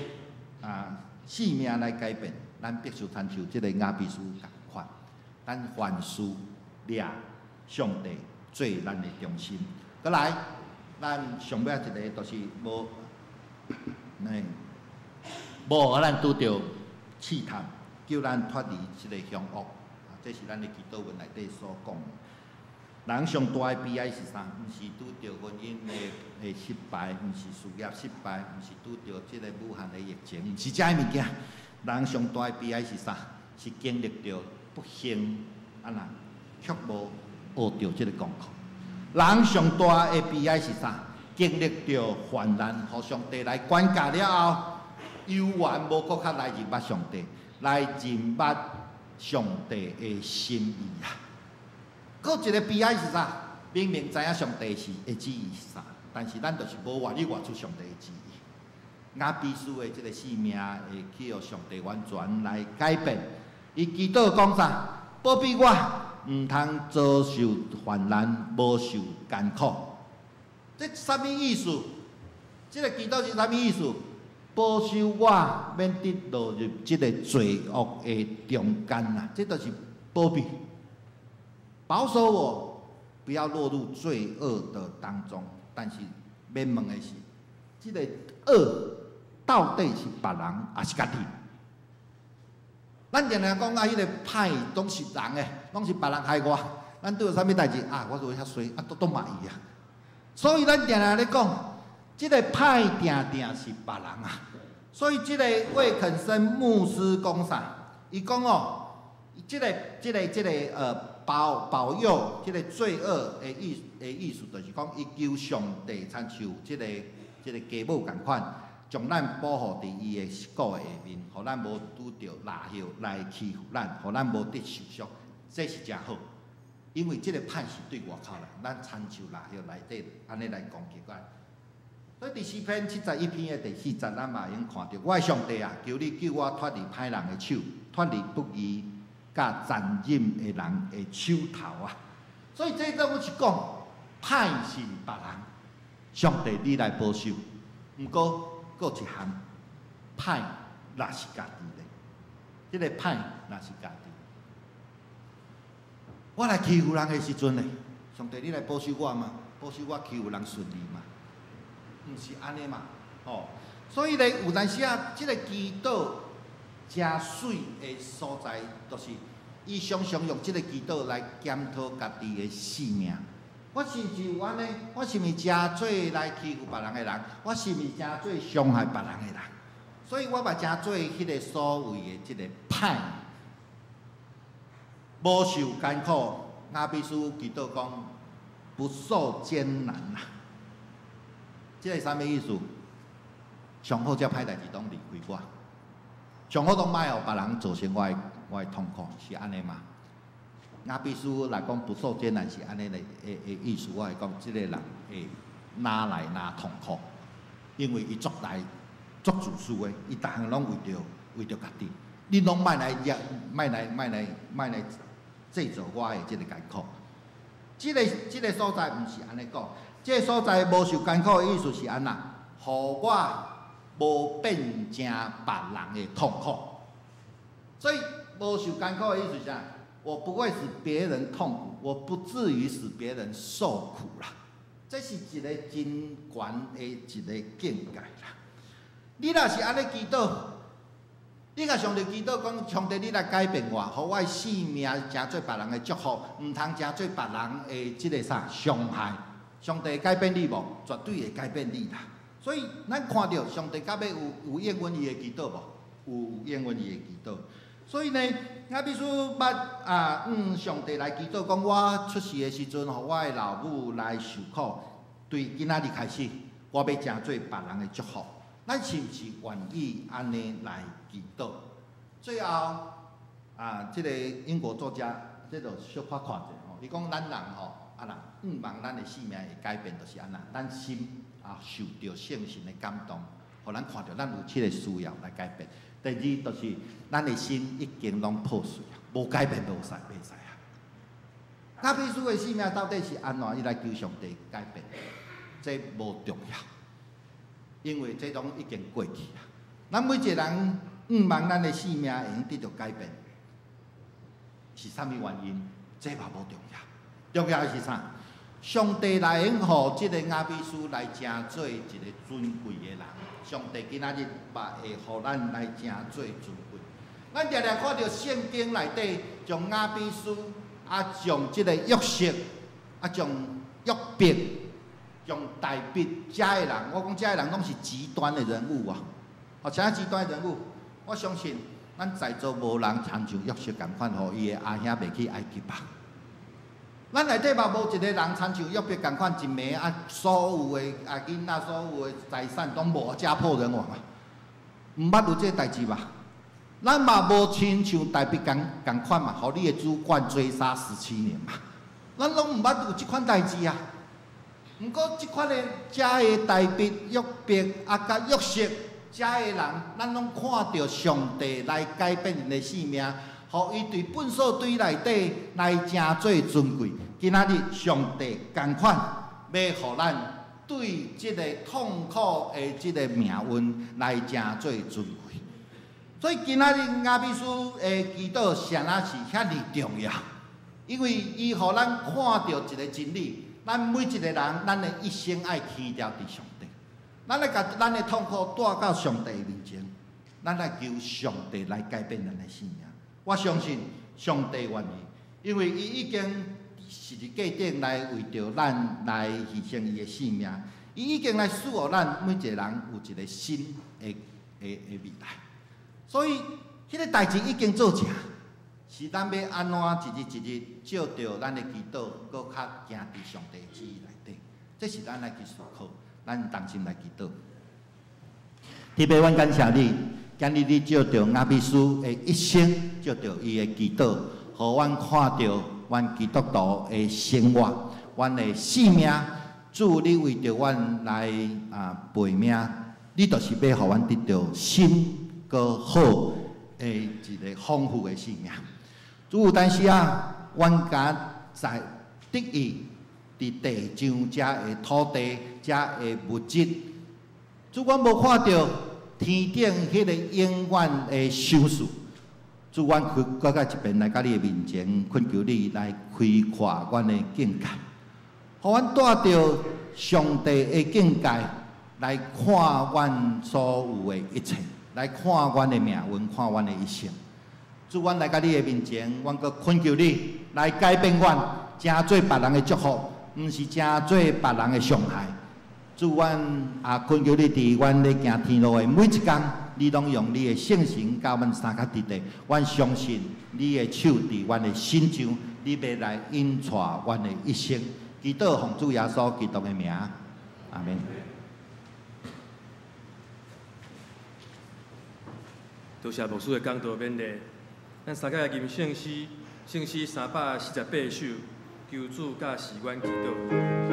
啊生命來改變，咱必須親像這个雅比斯仝款，咱凡事掠上帝做咱的中心。閣來，咱上尾一个就是無，呢，無予咱拄著試探，救咱脫離這个兇惡。啊，這是咱的祈禱文內底所講的。人上大的悲哀是啥？毋是拄著婚姻的失敗，毋是事業失敗，毋是拄著這个武漢的疫情，毋是這个物件。人上大的悲哀是啥？是經歷著不幸，啊若卻無學著這个功課。人上大的悲哀是啥？經歷著患難，予上帝來管教了後，猶原無閣較來認捌上帝，來認捌上帝的心意啊！閣一个悲哀是啥？明明知影上帝是的旨意是啥，但是咱就是無願意活出上帝的旨意。雅比斯的這个生命會去予上帝完全來改變。伊祈禱講啥？保庇我，毋通遭受患難，無受艱苦。這啥物意思？這个祈禱是啥物意思？保守我免得落入這个罪惡的中間啊！這就是保庇，保守我不要落入罪惡的當中。但是欲問的是，這个惡到底是別人抑是家己？咱定定講啊，彼个歹攏是人的，攏是別人害我。咱拄著啥物代誌啊？我做遐衰，啊，都都嘛伊啊。所以咱定定咧講，這个歹定定是別人啊。所以這个魏肯森牧師講啥？伊講哦，這个保保佑這个罪惡的意思，就是講伊求上帝親像這个雞母仝款，將咱保護佇伊的肋骨下面，予咱無拄著蚋葉來欺負咱，予咱無得受傷，這是誠好。因為這个歹是對外口來，咱親像蚋葉內底按呢來攻擊咱。所以佇詩篇71篇的第四節，咱嘛會用看著，我的上帝啊，求你救我脫離歹人的手，脫離不義佮殘忍的人的手頭啊！所以這攏是講歹是別人，上帝你來保守。毋過，閣一項歹若是家己咧，這个歹若是家己。我來欺負人的時陣咧，上帝你來保守我嘛？保守我欺負人順利嘛？毋是按呢嘛？吼，所以咧，有當時啊，這个祈禱誠媠的所在，就是伊常常用這个祈禱來檢討家己的性命。我是毋是有按呢？我是毋是誠做來欺負別人的人？我是毋是誠做傷害別人的人？所以我嘛誠做彼个所謂的這个歹，無受艱苦。雅比斯祈禱講不受艱難啊！這个啥物意思？上好這歹代志攏離開我，上好攏莫予別人造成我的痛苦，是按呢嗎？雅比斯來講不受艱難是按呢的意思，我會講這个人會哪來哪痛苦，因為伊足來足自私的，伊逐項攏為著家己，你攏莫來惹，莫來莫來莫來製造我的這个艱苦。這个所在毋是按呢講，這个所在無受艱苦的意思是按怎？予我無變成別人的痛苦。所以無受艱苦的意思是啥？我不會使別人痛苦，我不至於使別人受苦啦。這是一个真懸的一个境界啦。你若是按呢祈禱，你共上帝祈禱講，上帝你來改變我，予我的性命成做別人的祝福，毋通成做別人的這个啥傷害。上帝會改變你無？絕對會改變你啦。所以咱看著上帝到尾有應允伊的祈禱無？有應允伊的祈禱。所以呢，雅比斯捌啊，向上帝來祈禱，講我出世的時陣，予我的老母來受苦。對今仔日開始，我欲成做別人的祝福。咱是毋是願意按呢來祈禱？最後啊，這个英國作家，這就小可看者吼，伊講咱人吼，啊若向望咱的性命會改變，就是按怎？咱心啊受著聖神的感動，予咱看著咱有這个需要來改變。第二就是咱的心已經攏破碎啊，無改變無使袂使啊。雅比斯的性命到底是按怎？伊來求上帝改變，這無重要，因為這攏已經過去啊。咱每一個人向望咱的性命會用得著改變，是啥物原因？這嘛無重要，重要的是啥？上帝來用予這个雅比斯來成做一个尊貴的人。上帝今仔日嘛會予咱來成做尊貴。咱常常看著聖經內底，將雅比斯啊，將這个約瑟啊，將約伯、將大衛遮的人，我講遮的人攏是極端的人物啊！哦，啥極端的人物？我相信咱在座無人親像約瑟仝款，予伊的阿兄賣去埃及吧。咱內底嘛無一個人親像約伯仝款，一暝啊，所有的啊囡仔，所有的財產攏無，家破人亡啊！毋捌有這个代誌吧？咱嘛無親像大衛仝款嘛，予你的主管追殺17年嘛。咱攏毋捌有這款代誌啊。毋過這款的遮的大衛、約伯啊，佮約瑟遮的人，咱攏看著上帝來改變𪜶的性命，予伊佇糞掃堆內底來成做尊貴。今仔日上帝仝款，欲予咱對這个痛苦的這个命運來成做尊貴。所以今仔日雅比斯的祈禱，啥若是遐爾重要？因為伊予咱看著一个真理：咱每一个人，咱的一生愛牽牢佇上帝，咱愛共咱的痛苦帶到上帝面前，咱來求上帝來改變咱的性命。我相信上帝願意，因為伊已經十字架頂來為著咱來犧牲伊的性命，伊已經來賜予咱每一個人有一個新的未來。所以，彼個代誌已經做成，是咱欲按怎一日一日藉著咱的祈禱，閣較行佇上帝旨意內底，這是咱來去思考，咱同心來祈禱。天父，阮感謝你，今日你藉著雅比斯的一生，藉著伊的祈禱，予阮看著阮基督徒的生活，阮的性命。主，你為著阮來背命，你就是欲予阮得著新閣好的一个豐富的生命。主，有當時啊，阮敢在得意佇地上遮的土地、遮的物質，主，阮無看著天頂彼个永遠的賞賜。主，阮閣閣一遍來到你的面前，懇求你來開闊阮的境界，予阮帶著上帝的境界來看阮所有的一切，來看阮的命運，看阮的一生。主，阮來到你的面前，阮閣懇求你來改變阮，成做別人的祝福，毋是成做別人的傷害。主，阮也懇求你，佇阮咧行天路的每一工，你攏用你的聖神佮阮相佮佇咧。阮相信你的手佇阮的身上，你欲來引帶阮的一生。祈禱奉主耶穌基督的名，阿們。多謝牧師的講道勉勵，咱三個來吟聖詩，聖詩348首，求主教示阮祈禱。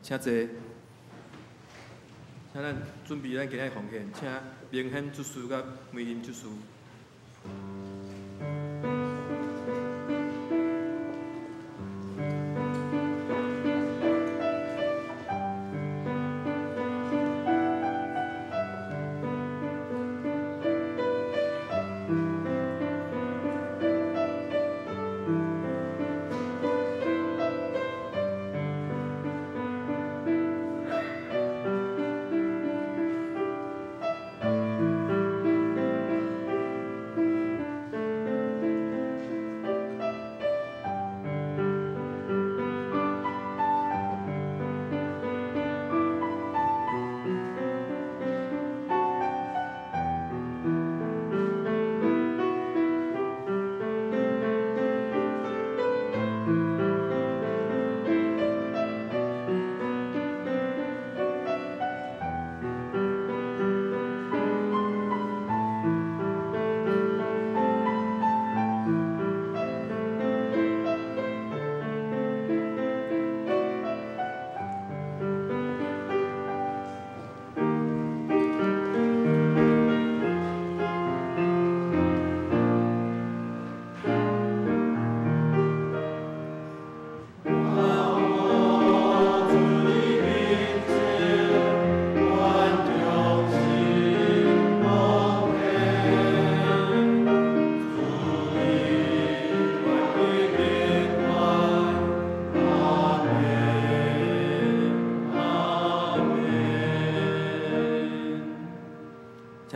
請坐，請咱準備咱今仔奉獻，請明顯執事佮梅林執事。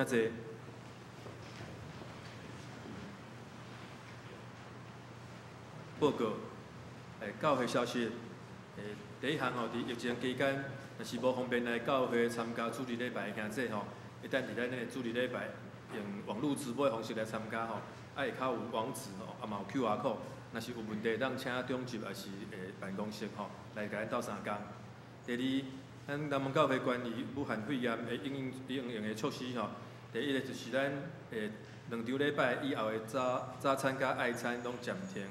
坐。報告，教會消息，第一項吼，佇疫情期間，若是無方便來教會參加主日禮拜的兄弟吼，會當佇咱的主日禮拜用網路直播的方式來參加吼，啊下跤有網址吼，啊嘛有 QR code，若是有問題，當請長執抑是辦公室吼來共咱鬥相共。第二，咱南門教會關於武漢肺炎的應用的措施吼，第一个就是咱兩場禮拜以後的早餐佮愛餐攏暫停。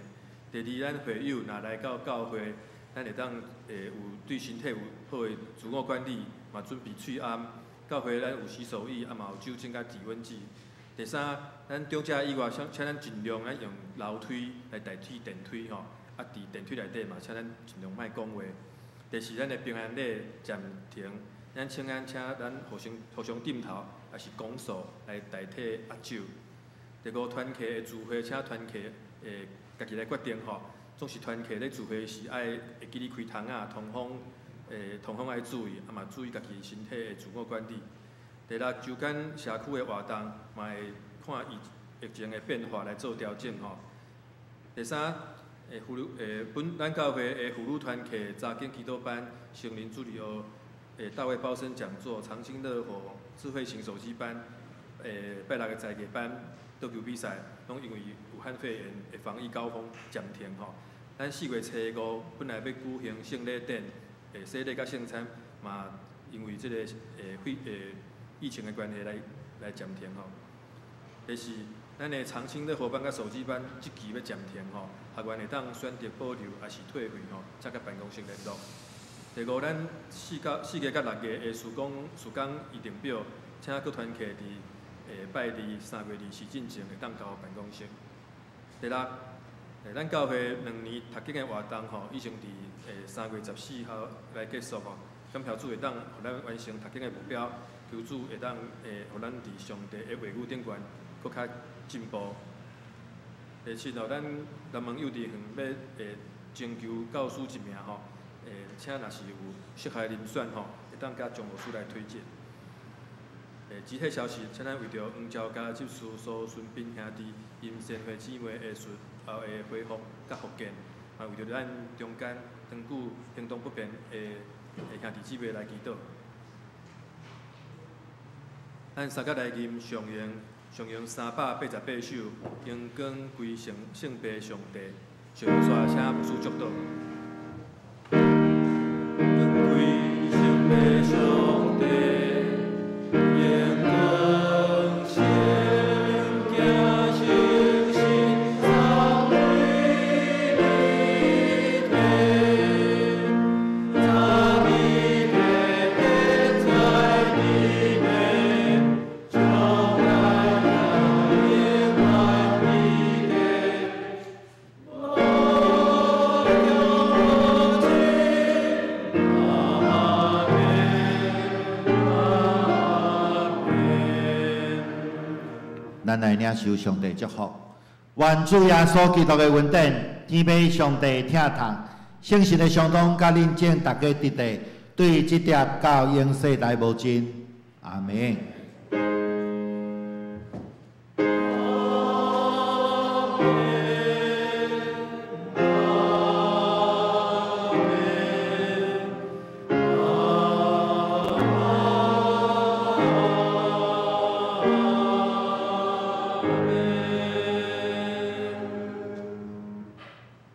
第二，咱會友若來到教會，咱會當有對身體有好的自我管理，嘛準備喙罨。教會咱有洗手液，啊嘛有酒精佮體溫計。第三，咱長者以外，請咱盡量咱用樓梯來代替電梯吼，啊，佇電梯內底嘛，請咱盡量莫講話。第四，咱的平安禮暫停，咱請咱互相點頭，抑是拱手來代替握手。第五，團契的聚會，請團契家己來決定吼，總是團契咧聚會時愛會記得開窗仔，通風愛注意，啊嘛注意家己身體的自我管理。第六，週間社區的活動嘛會看疫情的變化來做調整吼。第三，婦女本咱教會的婦女團契、查經祈禱班、成人主日學、大衛包身講座、長青樂活、智慧型手機班、拜六的才藝班、桌球比賽，攏因為武漢肺炎的防疫高峰暫停吼。咱4月初5本來欲舉行聖禮典、洗禮佮聖餐，嘛因為這个疫情的關係來暫停吼。第四，咱的長青樂活班佮手機班這期欲暫停吼，學員會當選擇保留抑是退費吼，才佮辦公室聯絡。第五，咱4月佮6月的事工預定表，請各團契佇拜二、3月24進前會當交辦公室。第六，咱教會兩年讀經的活動吼，已經佇3月14號來結束吼。感謝主會當予咱完成讀經的目標，求主會當予咱佇上帝的話語頂懸，閣較進步。第七吼，咱南門幼稚園欲徵求教師一名吼，請若是有適合的人選吼，會當佮張牧師來推薦。集體消息，請咱為著黃昭家執事蘇順斌兄弟𪜶善惠姊妹的術後的恢復佮復健，嘛為著咱中間長久行動不便的兄弟姊妹來祈禱。咱三甲來吟上詠388首，榮光歸聖父上帝。上煞請牧師祝禱。光歸聖父上帝，榮光聖子聖神，三位一體，讚美的在裡面，將來永遠的。阿門，阿門。咱來領受上帝祝福，願主耶穌基督的恩典、天父上帝疼痛、聖神的相通，佮恁眾大家直直對這疊到永世來無盡。阿門。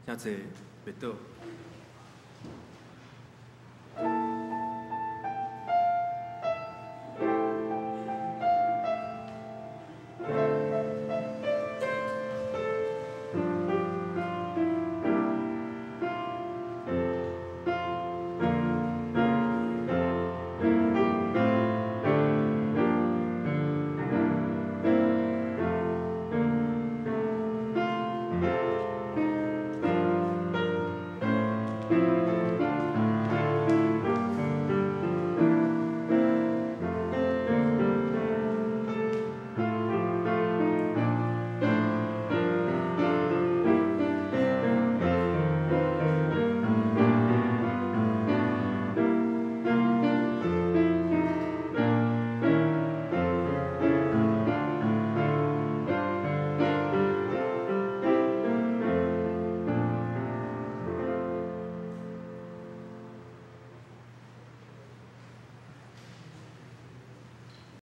請坐，別倒。